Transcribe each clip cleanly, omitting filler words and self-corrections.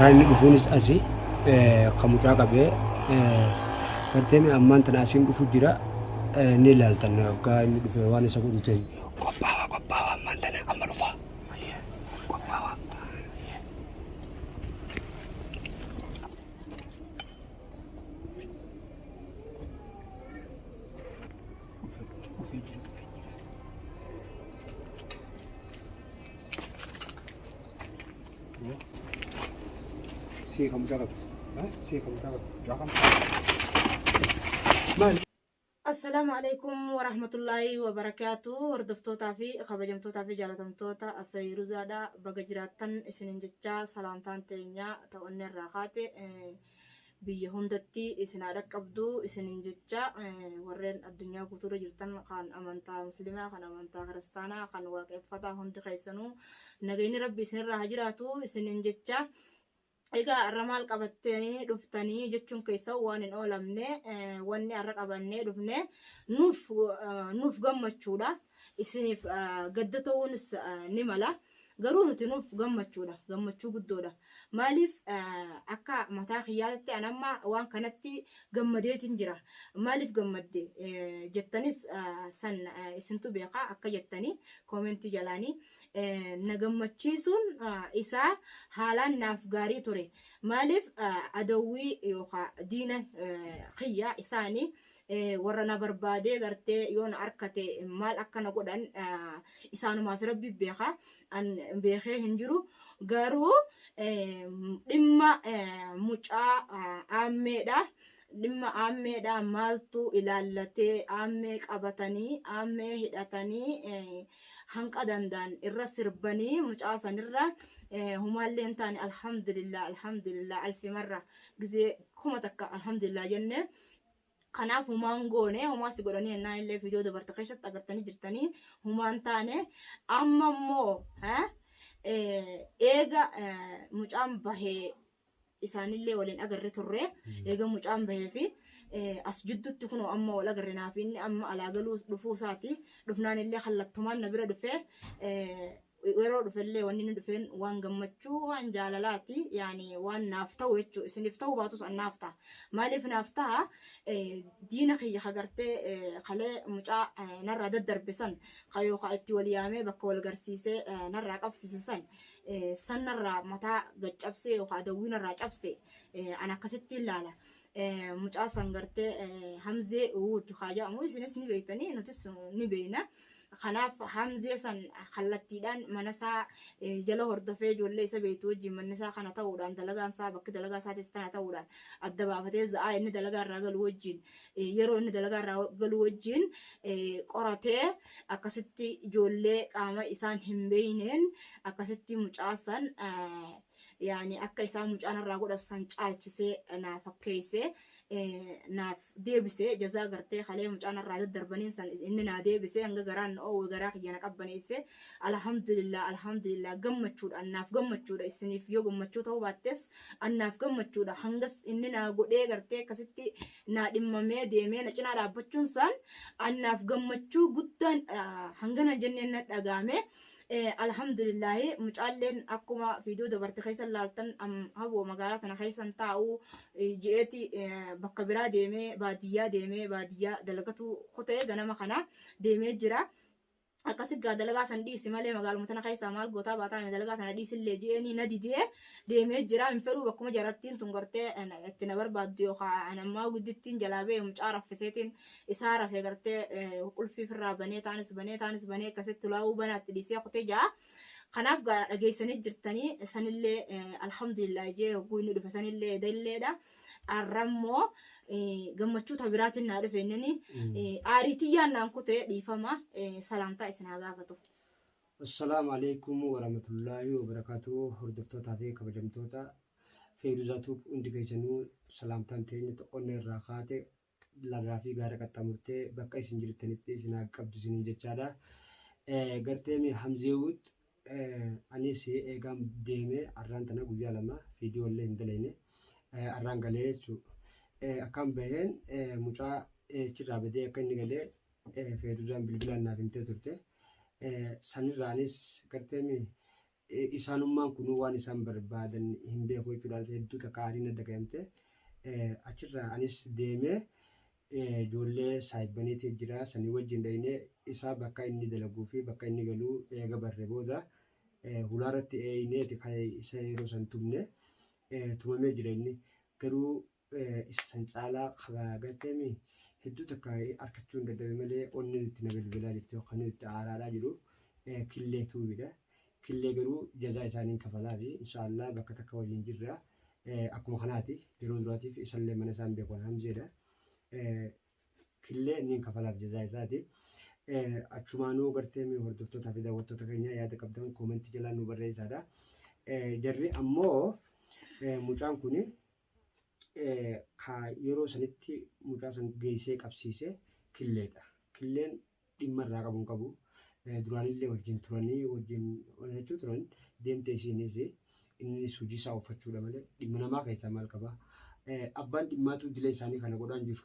Karaan inni dhufuunis asi kan mucaa qabee gartee ammaan tana asiin dhufu jira ni ilaaltan waggaa inni dhufe waan isa godhu ta'e. Qophaawaa qophaawaa ammaan tana amma dhufaa. Qophaawaa. Dhufee jira dhufee jira. See kan mucaa qabu. See kan mucaa qabu. Mucaa qabu. Maali? Assalaamu alaikum warahmatullaahi wabarakaatu. Hordoftootaa fi kabajamtootaa fi jaalatamtoota Fayruzaadha. Baga jiraattan isinin jechaa salaamtaan teenya ta'onne irraa kaate biyya hundatti isin haa dhaqqabdu isinin jecha warreen addunyaa guutuurra jirtan kan amantaa muslimaa kan amantaa kiristaanaa kan waaqeffataa hundi keessanuu nagayni rabbi isinirraa haa jiraatu isinin jecha. Egaa har'a maal qabattanii dhuftanii jechuun keessa waan hin oolamne wanni har'a qabannee dhufne nuuf nuuf gammachuudha. Isiniif gadda ta'uunis ni mala. Garuu nuti nuuf gammachuudha. Gammachuu guddoodha. Maaliif akka mataa kiyyaatti an amma waan kanatti gammadeetiin jira. Maaliif gammadde jettanis san isintu beeka akka jettanii koomentii jalaanii. Na gammachiisuun isaa haalaan naaf gaarii ture. Maaliif adawwii yookaan diina kiyya isaanii warra na barbaadee gartee yoo na arkate maal akka na godhan isaanumaaf rabbi beeka. An beekee hin jiru. Garuu dhimma mucaa aammeedha. Dhimma aammeedha maaltu ilaallatee aammee qabatanii aammee hidhatanii hanqa danda'an irra sirbanii mucaa sanirra humaallee hin taane alhamdulillah alhamdulillah alfi marra gizee 1000 alhamdulillah jenne. Kanaaf humaan goone humaa si godhanii ennaa illee viidiyoo dabarte keessatti agartanii jirtanii humaan taane amma immoo eega mucaan bahee isaanillee waliin agarre turre eega mucaan bahee fi as jidduutti kunoo amma wal agarre naaf inni amma alaa galuu dhufuu isaati dhufnaan illee kallattumaan na bira dhufee yeroo dhufellee wanni inni dhufeen waan gammachuu waan jaalalaati yaani waan naaf ta'u jechuu isiniif ta'uu baatus an naaf ta'a maaliif naaf ta'a diina kiyya kagartee kalee mucaa narraa daddarbe san ka yookaan itti wal yaamee bakka wal garsiisee narraa qabsiise san san narraa mataa gad cabsee yookaan dawwii narraa cabse an akkasitti ilaala. Mucaa san gartee Hamzee Wuud haa jedhamu isinis ni beektanii nutis ni beekna. Kanaaf Hamzee san kallattiidhaan mana isaa jala hordofee ijoollee isa beektu wajjin manni isaa kana ta'uudhaan dalagaan isaa bakki dalagaa isaatis tana ta'uudhaan adda baafatee za'aa inni dalagaa irraa galu wajjin yeroo inni dalagaa irraa galu wajjin qoratee akkasitti ijoollee qaama isaan hin beekneen akkasitti mucaa san yaani akka isaan mucaan irraa godhatu san caalchisee naa fakkeessee naaf deebise jazaa gartee kalee mucaan irraa daddarbaniin san inni naa deebise hanga garaan na oowwe garaa kiyya na qabbaneesse alhamdulillah alhamdulillah gammachuudha annaaf gammachuudha isiniif yoo gammachuu ta'uu baattes annaaf gammachuudha hangas inni naa godhee gartee akkasitti naa dhimmamee deemee na cinaa dhaabbachuun san annaaf gammachuu guddaan hangana jenneen na dhagaame. Alhamdulillahi mucaalleen akkuma viidiyoo dabarte keessa laaltan haboo magaalaa tana keessa hin taa'u je'eeti bakka biraa deemee baadiyyaa deemee baadiyyaa dalagatu kutee ganama kana deemee jira. Akkasi gaa dalagaa san dhiisi malee magaaluma tana keessaa maal gootaa baataa dalagaa tana dhiisillee je'eenii na didee deemee jira hin fedhuu bakkuma jarattiin tun gartee itti na barbaaddu yookaan ammaa guddittiin jalaa ba'e mucaa raffiseetiin isaa rafee gartee qulfii firraa banee taanis banee taanis banee akkasitti ulaa'uu banaatti dhiisee kutee jaa. Kanaaf gaa dhageessanii jirtanii sanillee alhamdulillah jee hogguu inni dhufe sanillee dalleedha. Arrammoo gammachuu ta biraatiin naa dhufe innini aarii tiyyaan naan kutee dhiifama salaamtaa isin haa gaafatu. Assalaamu alaikum warahmatullaahi wabarakaatuh hordoftootaa fi kabajamtoota Feeruzaa Tuub hundi keessanuu salaamtaan teenya onnee irraa kaate lagaa fi gaara qaxxaamurtee bakka isin jirtanitti isin haa qabdu isiniin jechaadha. Gartee Hamzeewut anis eegaan deemee arraan tana guyyaa lama viidiyoo illee hin dalayne arraan galee jechuudha. Akkaan baheen mucaa achirraa badee akka inni galee Feeruzaan bilbilaan naaf himtee turte. Sanirraanis gartee Isaanummaan kunuu waan isaan barbaadan hin beeku jechuudhaan hedduu takka aariin adda ga'amte. Achirraa anis deemee ijoollee saahibbaniitii jira sanii wajjin dhaynee isaa bakka inni dalaguu fi bakka inni galuu eega barre booda hulaarratti eeyneeti kan isa yeroo san tumne tumamee jira inni garuu isa san caalaa garteemi hedduu takka harkachuu hin dadhabe malee onni itti na bilbilaa jirti yookaan itti aaraadhaa jiru killee tuubidha. Killee garuu jazaa isaaniin kafalaa fi inshaallah bakka takka waliin jirra. Akkuma kanaati yeroo duraatiif isallee mana isaan beeku Hamzeedha. Killee niin kafalaaf jazaa isaati. Achumaanuu gartee hordoftootaa fi daawwattoota keenya yaada qabdan koomentii jalaan nu barreessaadha. Jarri ammoo mucaan kun yeroo sanitti mucaa san geessee qabsiise killeedha. Killeen dhimma irraa qabu hin qabu. Duraanillee wajjin turanii wajjin jechuu turan deemtee isiinis innis hojii isaa uffachuudha malee dhimma namaa keessaa maal qaba. Abbaan dhimmaatu dila isaanii kana godhaan jiru.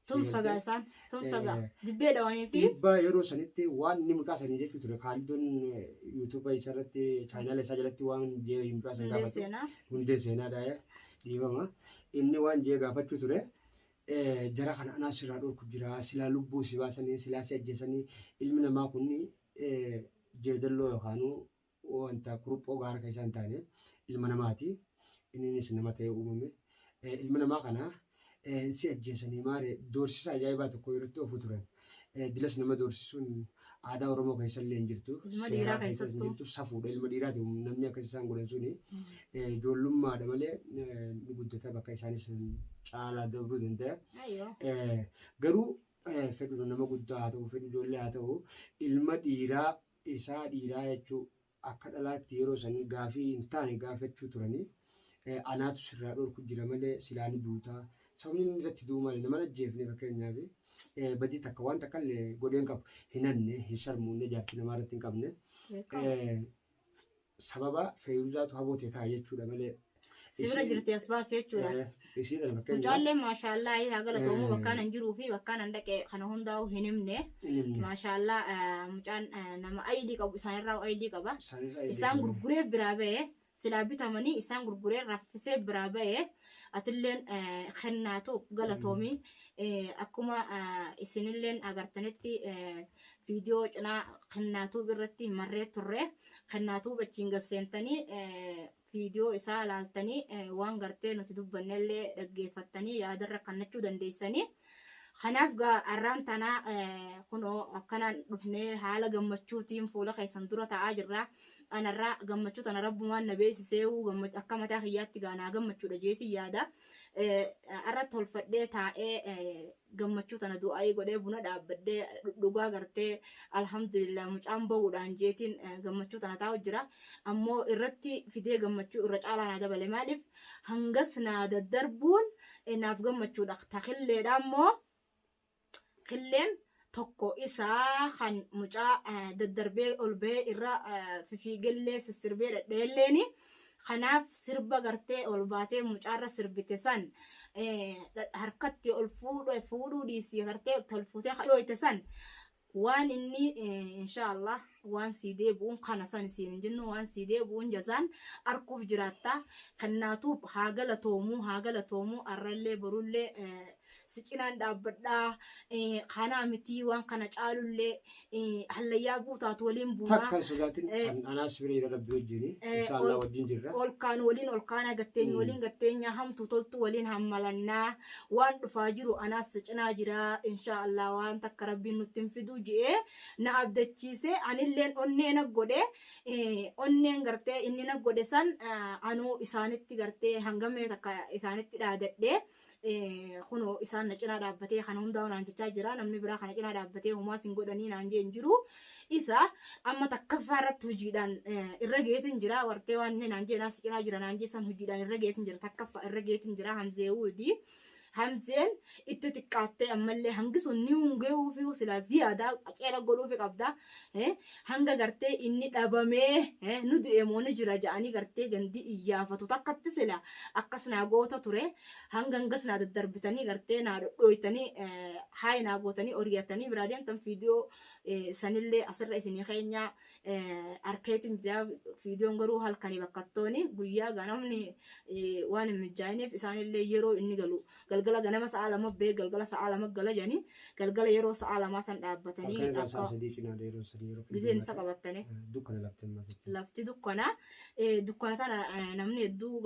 Tumsa gaa isaan tumsa gaa dibbee dhawanii fi Dhiibbaa yeroo sanitti waan inni mucaa sanii jechuu ture Kaaliddoon yuutuuba isaa irratti chaayinaala isaa jalatti waan jee mucaa san hundee gaafatu seenaa. hundee seenaadha dhiifama. Inni waan jee gaafachuu ture jara kana anaa sirraa dhorku jira silaa lubbuu si baasanii silaa si ajjeesanii ilmi namaa kun jeedalloo yookaan wanta kuruphoo gaara keessa hin taane ilma namaati. Innis nama ta'ee uumame. Ilma namaa kana si ajjeesanii maare doorsisa ajaa'ibaa tokko irratti ofu turan. Dilas nama doorsisuun aadaa Oromoo keessa illee hin jirtu. Ilma Seeraa dhiiraa keessa hin keessattuu. jirtu safuudha ilma dhiiraati namni akkas isaan godhan suni. Ijoollummaadha malee ni guddata bakka isaanis caalaa dabruu danda'a. Ayyoo. Garuu fedhu nama guddaa haa ta'u fedhu ijoollee haa ta'u ilma dhiiraa isaa dhiiraa jechuu akka dhalaatti yeroo san gaafii hin taane gaafachuu turanii anaatu sirraa dhorku jira malee silaa ni duutaa sababni inni irratti du'u malee nama ajjeefne fakkeenyaaf badii takka waan takka illee godheen qabu hin hanne hin sharmuunne jaartii namaa irratti hin qabne sababa feeruuzaatu habootee ta'a jechuudha malee. Si bira jirti as baase jechuudha. Isii tana fakkeenyaaf Mucaallee maashaallaa haa galatoomuu bakkaan hin jiruu fi bakkaan hin dhaqe kana hundaa'u hin himne. hin himne. Maashaallaa mucaan nama ayilii qabu isaanirraa ayilii qaba. Isaanirraa ayilii Isaan qabu. gurguree biraa ba'e silaa bitamanii isaan gurguree raffisee biraa ba'e atilleen kennaatu galatoomii akkuma isinilleen agartanitti viidiyoo cinaa kennaatuu irratti marree turre kennaatuu achiin gasseentanii viidiyoo isaa laaltanii waan gartee nuti dubbannellee dhaggeeffattanii yaadarra kannachuu dandeessanii. Kanaaf gaa arraan tanaa kunoo akkanaan dhufnee haala gammachuutiin fuula keessan dura taa'aa jirra. Anarraa gammachuu tana rabbumaan na beeksisee akka mataa kiyyaatti gaa naa gammachuudha jeetiin yaada. Arra tolfadhee taa'ee gammachuu tana du'aayii godhee buna dhaabbadhee dhugaa gartee alhamdulillah mucaan bahuudhaan jeetiin gammachuu tana taa'u jira. Ammoo irratti fidee gammachuu irra caalaa naa dabale maaliif hangas naa daddarbuun naaf gammachuudha. Takilleedha ammoo killeen tokko isaa kan mucaa daddarbee ol bahee irra fifiigellee sissirbee dhadheelleeni. Kanaaf sirba gartee ol baatee mucaarra sirbite san harkatti ol fuudhuu dhiisii gartee ol fuutee kadhooyte san waan inni inshaallah waan sii deebi'uun kana san isiin hin jennu waan sii deebi'uun jazaan arkuuf jiraatta. Kannaatuuf haa galatoomuu haa galatoomuu arrallee borullee si cinaan dhaabbadhaa kanaa mitii waan kana caalullee hallayyaa buutaatu waliin buunaa. Takka hin sodaatin san anaas bira jira rabbi wajjin inshaallah wajjin jirra. Ol kaan waliin ol kaanaa gatteenya waliin gatteenya hamtuu toltu waliin hammalannaa waan dhufaa jiru anaas si cinaa jira inshaallah waan takka rabbiin nutti hin fiduu je'ee na abdachiise anilleen onnee na godhe onneen gartee inni na godhe san anuu isaanitti gartee hangamee takka isaanitti dhaadadhee kunoo isaan na cinaa dhaabbatee kana hundaa'u naan jechaa jira namni biraa kana cinaa dhaabbatee homaas hin godhanii naan jee hin jiru isa amma takkaffaa irratti hojiidhaan irra geetin jira wartee waan inni naan jee naas cinaa jira naan jee san hojiidhaan irra geetin jira takkaffaa irra geetin jira Hamzee Wuudii. Hamzeen itti xiqqaattee ammallee hangi sun ni hungee'uufi silaa ziyaadaa qaceela godhuufi qabda. Hanga gartee inni dhabamee nu du'e moo ni jira ja'anii gartee gandi iyyaafatu takkatti sila akkas naa goota ture. Hanga hangas naa daddarbitanii gartee naa dhodhooytanii haay naa gootanii oriyatanii biraa deemtan viidiyoo sanillee asirra isinii keenya arkeetiin jira. Viidiyoon garuu halkanii bakkattooni guyyaa ganamni waan hin mijaa'iniif isaanillee yeroo inni galu galgala ganama sa'a 2 bee galgala sa'a 2 gala jedhanii galgala yeroo sa'a 2 san dhaabbatanii Halkan irraa akka sa'a 3 cinaa yeroo 3 yeroo gizeen isa qabattanii. Dukkana lafti ammaa sitti. Lafti dukkana. Dukkana tana namni hedduu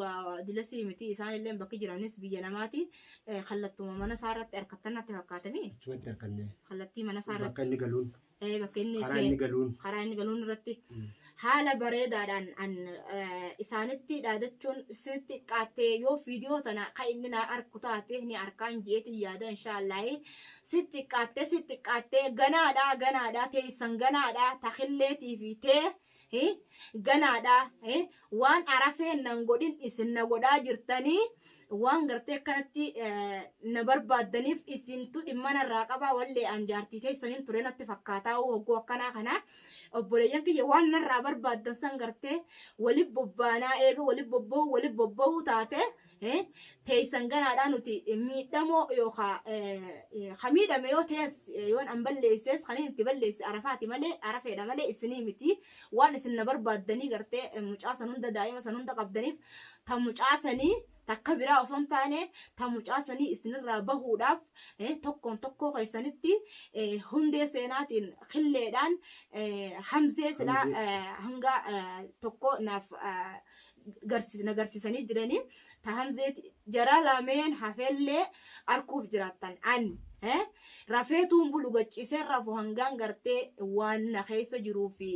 dilasii miti isaanillee bakki jiranis biyya namaati. Kallattuma mana isaa irratti harkattan natti fakkaatami. Achumatti harkanne. Kallattii mana isaa Bakka irratti. inni galuun. Bakka inni Karaa inni galuun. Karaa inni galuun irratti haala bareedaadhaan an isaanitti dhaadachuun isinitti xiqqaattee yoo viidiyoo tana kan inni naa arku taate ni arkaan jeetiin yaada inshaallahi sitti xiqqaattee sitti xiqqaattee ganaadhaa ganaadhaa teessan ganaadhaa takilleetii fi tee ganaadhaa waan arafeen nan godhin isin na godhaa jirtanii waan gartee akkanatti na barbaaddaniif isintu dhimma narraa qabaa wallee an jaartii teessaniin ture natti fakkaataa hogguu akkanaa kana obboleeyyan kiyya waan narraa barbaaddan san gartee wali bobbaanaa eega wali bobba'u wali bobba'uu taate teessan ganaadhaa nuti miidhamoo yookaa ka miidhame yoo ta'es yoon an balleesses kan inni itti balleesse arafaati malee arafeedha malee isinii miti waan isin na barbaaddanii gartee mucaa san hunda daa'ima san hunda qabdaniif ta mucaa sanii takka biraa osoo hin taane ta mucaa sanii isinirraa bahuudhaaf tokkoon tokkoo keessanitti hundee seenaatiin qilleedhaan hamzee silaa hanga tokko naaf na garsiisanii jiranii ta hamzee jara lameen hafellee arkuuf jiraattan an rafeetuun bulu gachiiseen rafu hangaan gartee waan na keessa jiruu fi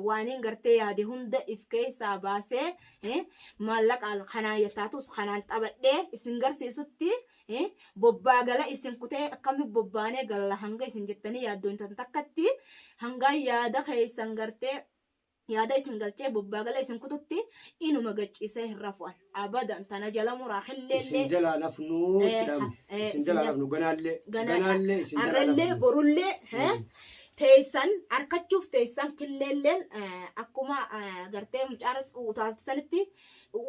waaniin gartee yaade hunda if keessaa baasee maallaqaan kanaan yattaatus kanaan taphadhee isin garsiisutti bobbaa gala isin kutee akkami bobbaanee galla hanga isin jettanii yaaddoon tan takkatti hangaan yaada keessan gartee yaada isin galchee bobbaa gala isin kututti inuma gachiisee hin rafu'an abadan tana jala muraa xilleellee Isin jalaa lafnuu itti dhaabne. Isin jalaa lafnu ganaallee ganaallee isin jalaa arrallee lafnu. Borullee teessan harkachuuf teessan killeelleen akkuma gartee mucaa utaalchisanitti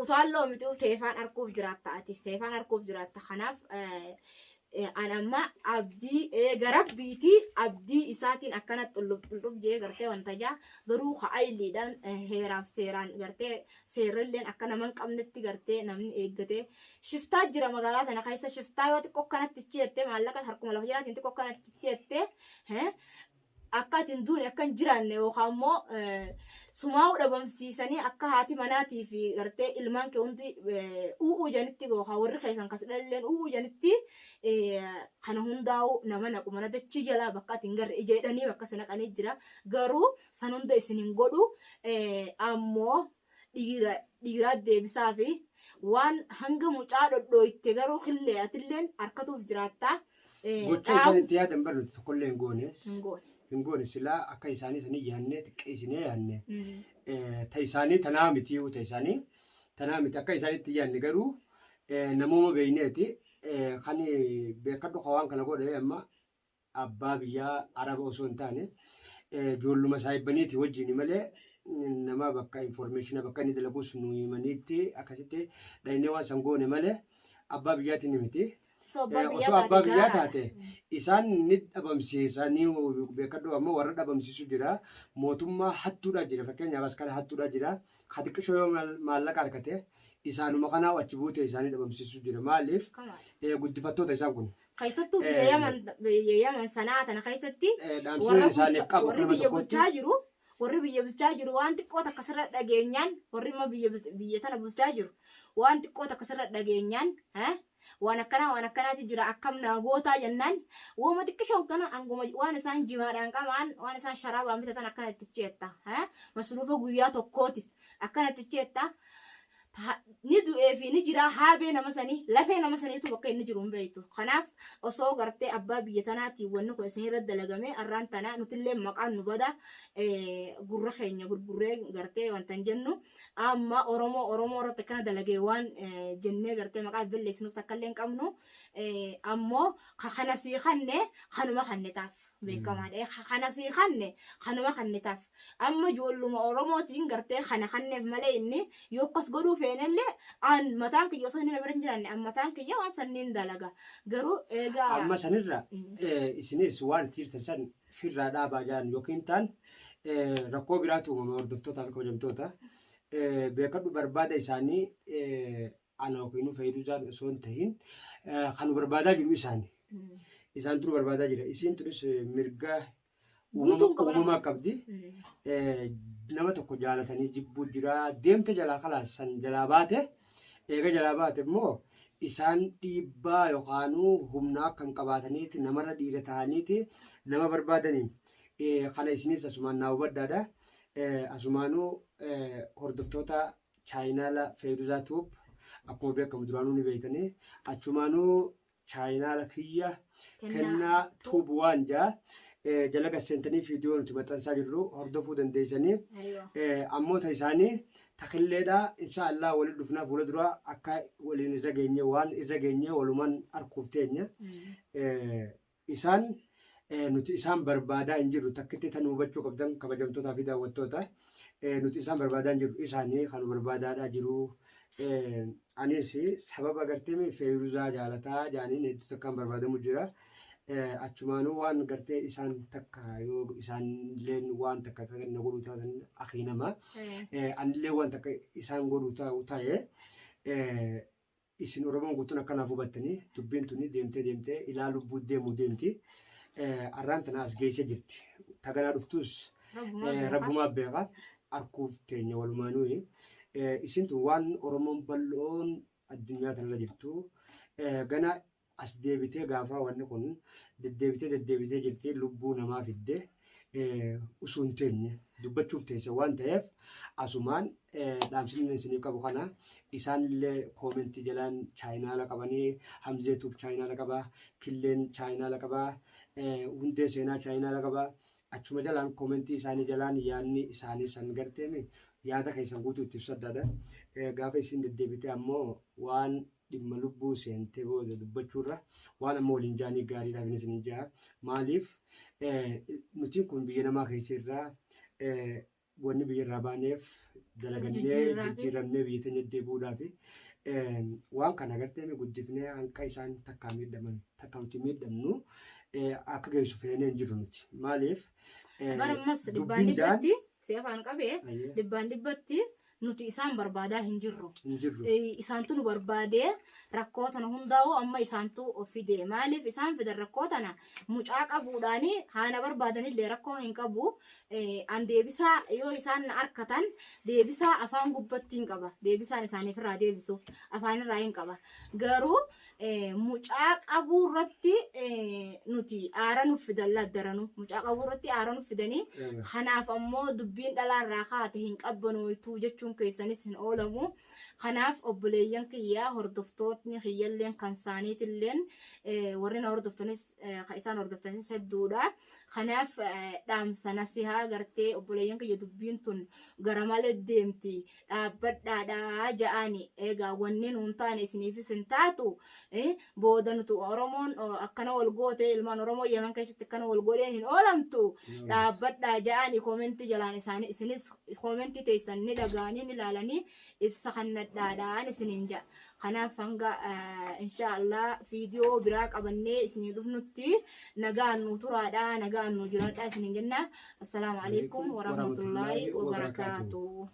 utaalloo miti teefaan harkuuf jiraatta ati teefaan harkuuf jiraatta. Kanaaf an amma abdii eega rabbiiti abdii isaatiin akkana xullub xullub jee gartee wanta jaa garuu ka ayiliidhaan heeraaf seeraan gartee seerrilleen akka nama hin qabnetti gartee namni eeggatee shiftaa jira magaalaa tana keessa. Shiftaa yoo xiqqoo akkanatti jettee maallaqa harkuma lafa jiraatiin xiqqoo akkanatti jettee akka ati hin duune akka hin jiraanne yookaan immoo sumaa'uu dhabamsiisanii akka haati manaatii fi gartee ilmaan kee hundi u'uu janitti yookaan warri keessan kas dhalleen u'uu janitti kana hundaa'u nama naqu mana dachii jalaa bakka ati hin garre ija jedhanii bakka si naqanii jira. Garuu san hunda isin hin godhu. Ammoo dhiira dhiiraa deebisaa fi waan hanga mucaa dhodhooyte garuu killee atilleen harkatuuf jiraattaa. Gocha isaan itti yaadan bar nuti tokkollee hin goone. Hin goone. Hin goone silaa akka isaanii sanii yaannee xiqqeessinee yaanne. Ta isaanii tanaa miti ta isaanii tanaa miti akka isaanitti yaanne garuu namooma beeyneeti. Kan beekadhu ka waan kana godhe amma abbaa biyyaa araba osoo hin taane ijoolluma saahibbaniiti wajjin malee nama bakka information bakka inni dalagus nu himaniitti akkasitti dhaynee waan san goone malee abbaa biyyaatiin miti. Osoo abbaa biyyaa Osoo abbaa taate biyyaa gaaraadha. taate isaan ni dhabamsiisanii beekadhu ammoo warra dhabamsiisu jira. Mootummaa hattuudhaa jira, fakkeenyaaf askara hattuudhaa jira. Ka xiqqishoo yoo maallaqa argate isaanuma kanaa achi buute isaanii dhabamsiisu jira. Maaliif Kamaal. Guddifattoota isaan kun. Keessattuu biyya Yaman biyya Yaman sanaa tana keessatti Dhaamsi warra isaaniif bulcha qabu warri nama biyya tokkotti. bulchaa jiru warri biyya bulchaa jiru waan xiqqoo takka sirra dhageenyaan warri immoo biyya tana bulchaa jiru waan xiqqoo takka sirra dhageenyaan waan akkanaa waan akkanaati jira akkam naa gootaa jennaan wooma xiqqishoo kana hanguma waan isaan jimaadhaan qaban waan isaan sharaabaan bitatan akkana itti cheetta masluufa guyyaa tokkooti akkana itti cheetta. Ni du'ee fi ni jira haabee nama sanii lafee nama saniitu bakka inni jiru hin beektu. Kanaaf osoo gartee abbaa biyya tanaatiin wanni kun isin irra dalagame arraan tana nutillee maqaan nu bada gurra keenya gurgurree gartee wanta hin jennu amma Oromoo Oromoo irratti akkana dalagee waan jennee gartee maqaa balleessinuuf takka illee hin qabnu ammoo kana sii kanne kanuma kanne taaf beekamaadha. Kana sii kanne kanuma kanne taaf amma ijoolluma Oromootiin gartee kana kanneef malee inni yoo akkas godhuu feenellee an mataan kiyya osoo inni na bira hin jiraanne an mataan kiyya waan sanniin dalaga garuu eegaa. Amma sanirra isinis waan itti jirtan san firraa dhaabaa jiran yookiin taan rakkoo biraatu uumama hordoftootaa fi kabajamtoota. Beekadhu barbaada isaanii ana yookiin fayyaduu osoo hin tahin kan barbaadaa jiru isaani. Isaan turu barbaadaa jira. Isiin tunis mirga Guutuun qaba. Uumamaa qabdi. Nama tokko jaalatanii jibbuu jira. Deemte jalaa kalaas san jalaa baate eega jalaa baate immoo isaan dhiibbaa yookaanuu humna akkam qabaataniiti namarra dhiira ta'aniiti nama barbaadanii. Kana isinis asumaan naa hubadhaadha. Asumaanuu hordoftoota chaayinaala Feeruzaa Tube akkuma beekamu duraanuu ni beektanii achumaanuu chaayinaala kiyya Kennaa Tube waan jaa jala gasseentanii viidiyoo nuti maxxansaa jirru hordofuu dandeessanii. Ammoo ta isaanii takilleedha insha Allah waliin dhufnaa fuula dura akka waliin irra geenye waan irra geenye walumaan arkuuf teenya. Isaan nuti isaan barbaadaa hin jirru takkitti tan hubachuu qabdan kabajamtootaa fi daawwattoota nuti isaan barbaadaa hin jirru isaanii kan barbaadaadhaa jiru. Anis sababa gartee Feeruzaa jaalataa jaaniin hedduu takkaan barbaadamu jira. Achumaanuu waan gartee isaan takka yoo isaan illeen waan takka kan na godhuu taatan akii nama. Anillee waan takka isaan godhuu ta'e isin Oromoon guutuun akkanaaf hubattanii dubbiin tuni deemtee deemtee ilaa lubbuu deemuu deemti. Arraan tana as geessee jirti. Taganaa dhuftus rabbumaa beeka arkuuf teenya walumaanuu. Isin tun waan Oromoon bal'oon addunyaa tanarra jirtu gana as deebitee gaafa wanni kun deddeebitee deddeebitee jirti lubbuu namaa fidde usuu hin teenye dubbachuuf teesse waan ta'eef asumaan dhaamsinni isiniif qabu kana isaanillee koomentii jalaan chaayinaala qabanii Hamzee Tube chaayinaala qaba Killeen chaayinaala qaba Hundee Seenaa chaayinaala qaba achuma jalaan koomentii isaanii jalaan yaadni isaanii san garteemi yaada keessan guutuu itti ibsadhaadha. Gaafa isin deddeebite ammoo waan dhimma lubbuu seentee booda dubbachuurra waan amma waliin jaanii gaariidhaaf inni isin jaa maaliif nutiin kun biyya namaa keessa irraa wanni biyya irraa baaneef dalagannee jijjiiramnee biyya teenya deebi'uudhaaf waan kana agartee guddifnee hanqa isaan takkaa miidhaman takka nuti miidhamnu akka geessu feenee hin jirru nuti maaliif Barammas dhibbaan dhibbatti si afaan qabee dhibbaan dhibbatti nuti isaan barbaadaa hin jirru. Hin jirru. Isaantu nu barbaadee rakkoo tana hundaa'u amma isaantu of fide. Maaliif isaan fidan rakkoo tana mucaa qabuudhaani haana barbaadanillee rakkoo hin qabu. An deebisaa yoo isaan na arkatan deebisaa afaan gubbatti hin qaba. Deebisaan isaaniif irraa deebisuuf afaan irraa hin qaba. Garuu mucaa qabuu irratti nuti aara nuuf fidan laaddaranu. Mucaa qabuu irratti aara nuuf fidanii kanaaf ammoo dubbiin dhalaa irraa kaate hin qabbanooytu jechuun keessanis hin oolamu. Kanaaf obboleeyyan kiyya hordoftootni kiyyalleen kan saaniitilleen warri na hordoftanis kan isaan hordoftanis hedduudha. Kanaaf dhaamsa nasihaa gartee obboleeyyan kiyya dubbiin tun gara malee deemti dhaabbadhaadha ja'ani. Egaa wanni nuun taane isiniifis hin taatu. Booda nuti Oromoon akkana wal goote ilmaan Oromoo Yemen keessatti akkana wal godheen hin oolamtu. Dhaabbadhaa ja'ani koomentii jalaan isaanii isinis koomentii teessan ni dhaga'anii ni ilaalanii ibsa kannadhaadhaan isiniin ja'a. Kanaaf hanga insha Allah viidiyoo biraa qabannee isinii dhufnutti nagaan nu turaadha nagaan nu jiraadha isiniin jenna. Assalaamu alaikum warahmatullaahi wabarakaatuh.